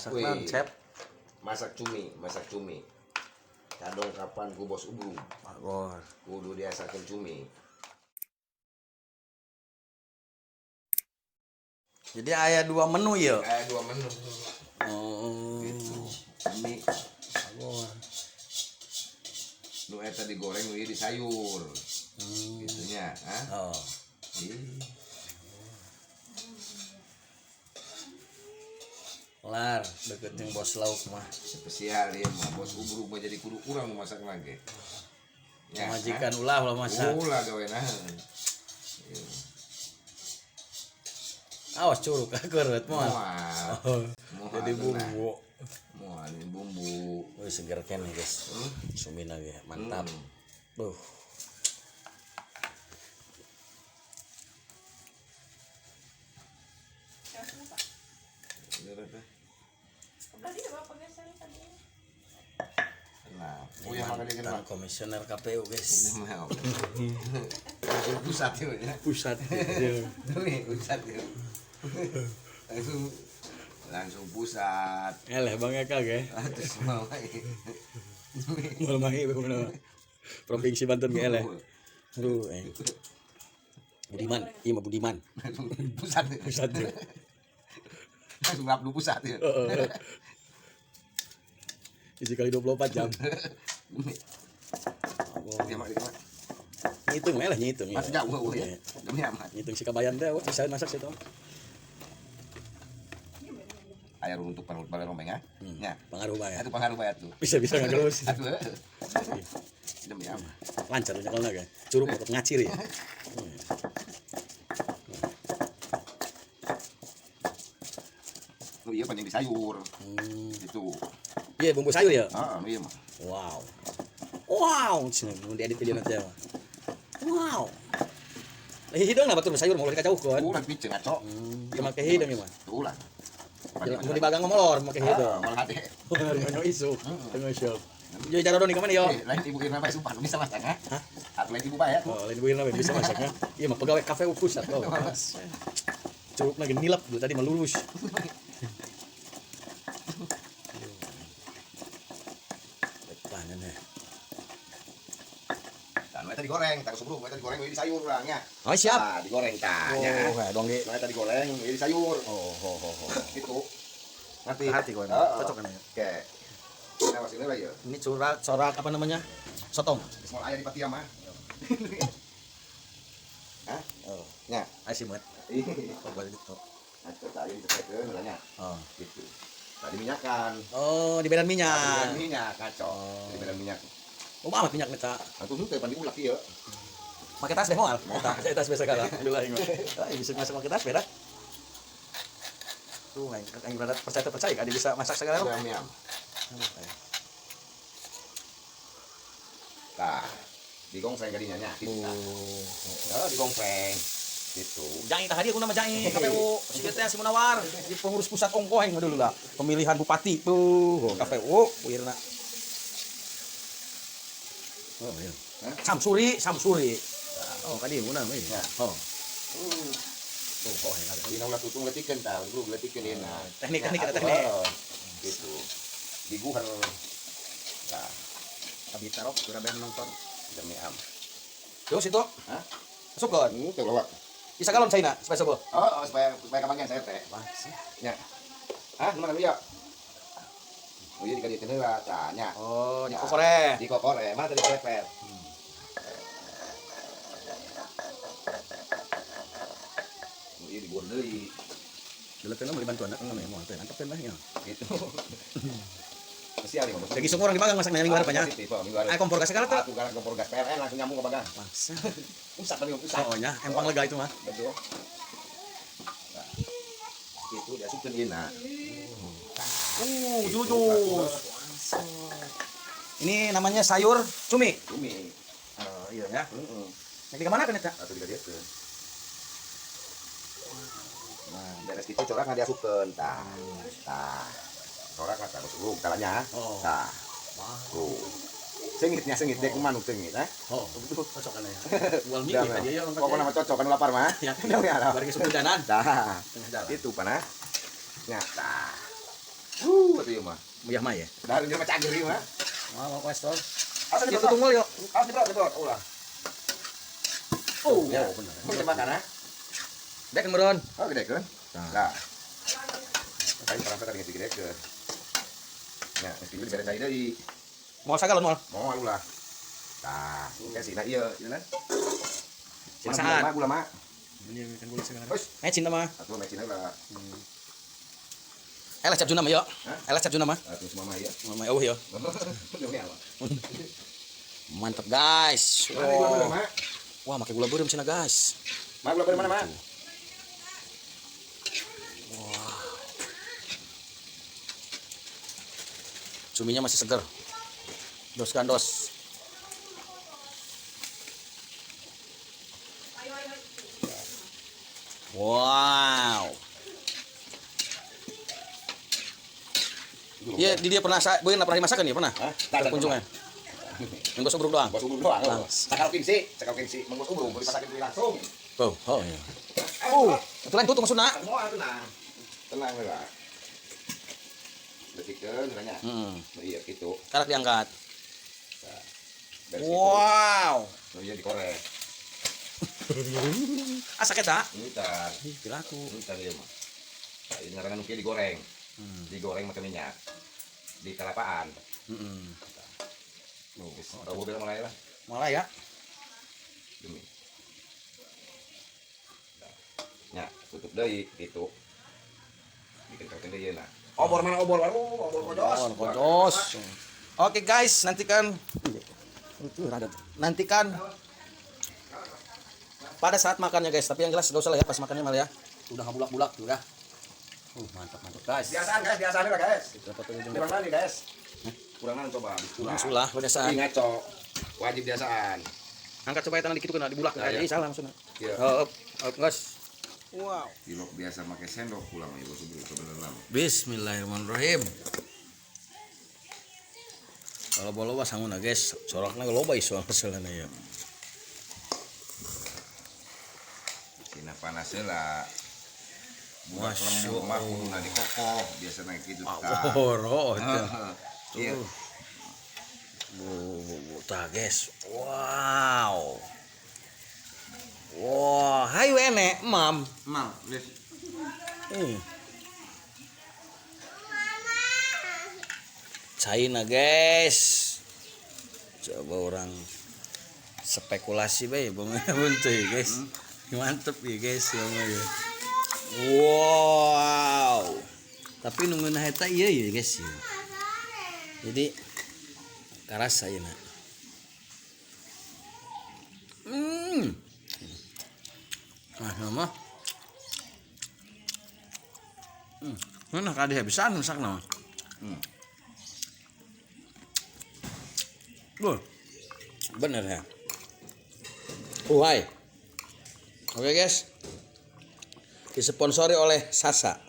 Masak naon, Cep? Masak cumi, masak cumi. Kadong kapan ku Bos Ubrug. Bagor. Kudu diasakeun cumi. Jadi aya dua menu ya? Aya dua menu. Oh. Gitu. Cumi. Bagor. Nu eta digoreng, nu ieu disayur. Gitunya, ha? Oh. Ih. Lar, deket jeung bos lauk mah. Spesial ya mah Bos Ubrug mah jadi kudu urang nu masak lagi. Ya, Majikan ulah ulah masak. Ulah gaweana. Awas curug keureut moal. Moal. Moal Jadi bumbu. Moal ini bumbu. Wih, seger keneh, guys. Sumina ge mantap. Duh. Nah, oh yang makan ikan Mantan komisioner KPU, guys. Langsung pusat ya. Pusat. Nih, pusat ya. Langsung langsung pusat. Eleh Bang Eka ge. Terus mau Moal mahi bener. Provinsi Banten ge eleh. Aduh, eh. Budiman, iya mah Budiman. Langsung pusat. Pusat ya. Langsung ngabdu pusat ya. Heeh. Isi kali 24 jam. Dia mak, dia mak. Ngitung lah, ngitung. Masih jauh ya. Demi amat. Ngitung si kabayan teh, bisa masak sih tuh. Aya runtuk panut bale rombeng ah. Nya. Pengaruh bae. Atuh pengaruh bae atuh. Bisa-bisa ngagelus. Atuh. Demi amat. Lancar nyekelna ge. Curug tetep ngacir ya. Nu ieu panjang di sayur. Gitu. Iya, bumbu sayur ya? Heeh, iya mah. Wow. Wow, cenah mun diedit video nanti mah. Wow. Eh hidung lah batur sayur mau dikacaukeun. Ulah piceun ngaco. Teu make hidung ieu mah. Ulah. Mun dibagang molor make hidung. Malah hade. Nyonya isu. Tengah siap. Jadi cara doni ka mana yo? Lain Ibu Irna bae sumpah bisa masak ha? Hah? Atuh lain ibu bae atuh. Oh, lain Ibu Irna bae bisa masak ha? Iya mah pegawai kafe pusat oh. Curug lagi nilep dulu tadi mah lurus. Panen ya. Dan eta digoreng, tak sebelum eta digoreng di sayur urang nya. Oh, siap. Nah, digoreng tah nya. Oh, kayak dong ge. Eta digoreng di sayur. Oh, oh, oh, oh. Gitu. Nanti Hati kau cocok kan ya. Oke. Nah, sini lah ya. Ini corak corak apa namanya? Sotong. Semua aya di patia mah. Hah? Oh. Nya. Ai simet. Oh, buat itu. Nah, tadi dicepekeun lah nya. Oh. Gitu. Tadi minyakan. Oh, di badan minyak. Di badan minyak kacau. Oh. Di badan minyak. Oh, amat minyak eta. Atuh henteu pan diulak ieu. Make tas deh moal. Eta tas biasa kalah. Alhamdulillah aing mah. Ah, bisa masak make tas beda. Tuh aing aing berada percaya percaya adi bisa masak segala rupa. Miam. Tah, digongseng jadinya nya. Gitu. Oh. Ya, digongseng. Gitu. Jai tah hadiah kuna mah Jai KPU si teh si Munawar di pengurus pusat ongkoh aing dulu lah pemilihan bupati tuh KPU Wirna. Oh iya. Samsuri, Samsuri. Oh, kadi mun mah. Ya. Oh. Oh, oh ya. Dina ulah tutung letikeun tah, dulu letikeun ieu nah. Teknik, teknik, ada teknik. Gitu. Diguher. Tah, Abi tarok surabaya nonton. Demi am. Terus itu? Hah? Masukkeun. Teu lewat. Bisa galon caina supaya sobo. Oh, supaya supaya kabagian saya teh. Wah, sih. Nya. Hah, nu mana ieu? Oh iya dikadiekeun heula tah nya. Oh, di kokore. Di kokore, mana tadi klepet. Oh iya diguher deui. Delekeun mah dibantuan kan moal teh antepkeun lah nya. Gitu. Spesial nih, Bos. Lagi semua orang di Bagang masak minggu harapannya. Positif, oh, minggu harap. Ah, kompor gas segala tuh. Aku galak kompor gas PLN langsung nyambung ke Bagang. Bangsa. Pusat tadi, pusat. Oh, nya, empang lega itu mah. Betul. Nah, itu diasupkeun ieu nah. Jujur. Ini namanya sayur cumi. Cumi. Oh, iya ya. Heeh. Yang di mana kan eta? Atuh dikadiekeun. Nah, beres kitu corak nggak diasupkeun tah. Tah. Corak lah tah urung talanya. Oh. Tah. Tuh. Sengitnya sengit dek manuk sengit ha. Oh, Betul. cocok kan ya. Bual mie tadi ya lompat. Pokoknya mah cocok kan lapar mah. Ya. Ya. Bari ke jalan. Tah. Tengah jalan. Itu panah. Nyata. Atuh ieu mah. Muyah mah ya. Dari jelema cager ieu mah. Mau kolesterol. Awas Itu tunggal yuk. Awas nyemprot, nyemprot. Ulah. Oh, ya. bener. Mau makan ah? Dek meureun. Oh, gedekeun. Nah. Nah. Tadi parang tadi geus digedekeun. Ya, geus kitu dibere cai deui. Moal sagalon moal. Moal ulah. Tah, ieu sih nah ieu, ieu na. Masakan. Gula mah. Ini kan gula segala. Wes, Mecin mah. atuh mecin lah. Elah cap juna mah yo. Hah? Elah cap juna mah. Atuh semua mah ya. Mama eueuh yo. Mantap guys. Mana gula beureum, Mak? Wah, make gula beureum cenah guys. Mak gula beureum mana, Mak? Wah. Cuminya masih seger. Dos gandos. Wow. Iya, di dia pernah Bu, pernah dimasakan ya, pernah? Hah? Kunjungan. Yang gosok ubruk doang. Bos ubruk doang. Sakal kingsi, menggos ubruk, dimasakin deui langsung. Oh, oh iya. Oh, itu lain tutup maksudna. Semua tenang. Tenang lah. Letikeun nanya. Heeh. Nah, iya gitu. Karak diangkat. Nah, beres gitu. Wow. Nah, iya dikorek. Asa eta? Entar. Ih, piraku. Entar ieu mah. Nah, ini ngaranna nu kieu digoreng. Digoreng pakai minyak. Di kelapaan. Heeh. Geus, oh, mulai lah. Mulai ya. Demi. Nah, tutup deui gitu. Dikencengkeun deui nah. Obor mana obor? Aduh, obor kojos. Obor kojos. Oke guys, nantikan itu rada. Nantikan pada saat makannya guys, tapi yang jelas gak usah lah ya pas makannya malah ya. Udah ngebulak-bulak tuh udah. Mantap mantap guys. Biasaan guys, biasaan lah guys. Kita foto ujung. Kurang lagi guys. Kurang lagi coba. Kurang sulah biasaan. Ih ngaco. Wajib biasaan. Angkat coba tangan dikit kena dibulak. Nah, Jadi salah maksudnya. Iya. Oh, up, guys. Wow. Dilok biasa pakai sendok pulang ya bos sebenarnya. Bismillahirrahmanirrahim. Kalau bolo sanguna guys, corakna loba ieu masalahna ya. Sina panas heula. Buat lembur mah kuduna dikokoh biasana kitu tah. Oh, Iya. Bu, tah guys. Wow. Wah, hayu enek, mam. Mam, wis. China guys. Coba orang spekulasi bae bang buntu guys. Mantep ya guys ya. Wow. Tapi nungguin eta ieu ya guys ya. Jadi karasa ieu na. Nah, mah. Mana kade habisan masakna mah. Duh. Bener ya. Hai. Oke guys. Disponsori oleh Sasa.